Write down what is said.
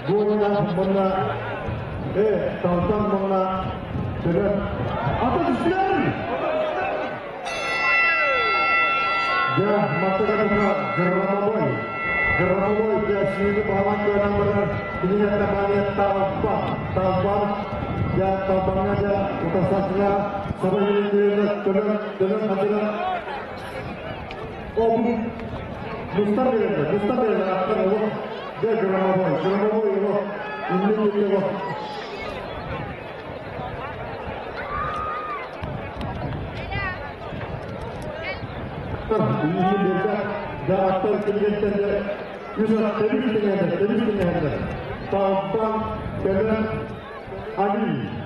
Буолана манна талтан манна төлөн ата түстүлэр. Дьэ, маттагатыга громовой. Громовой дьэ сүүнү баһылан көрөн барар кинигэ табааньа талба. Талбан дьэ талбаҥҥа дьэ утарсааччыга саба иһин төлөн төлөн хатыра О, мустар берилdi, мустар берилdi аттар олох дьэ громовой, громовой олох иннин диэки олох. Иннин берді, дьэ аттар килгенттен дьэ үс ат тэбис тэҥэһэллэр, тэбис тэҥэһэллэр. Талбан, Кэлэн, Али.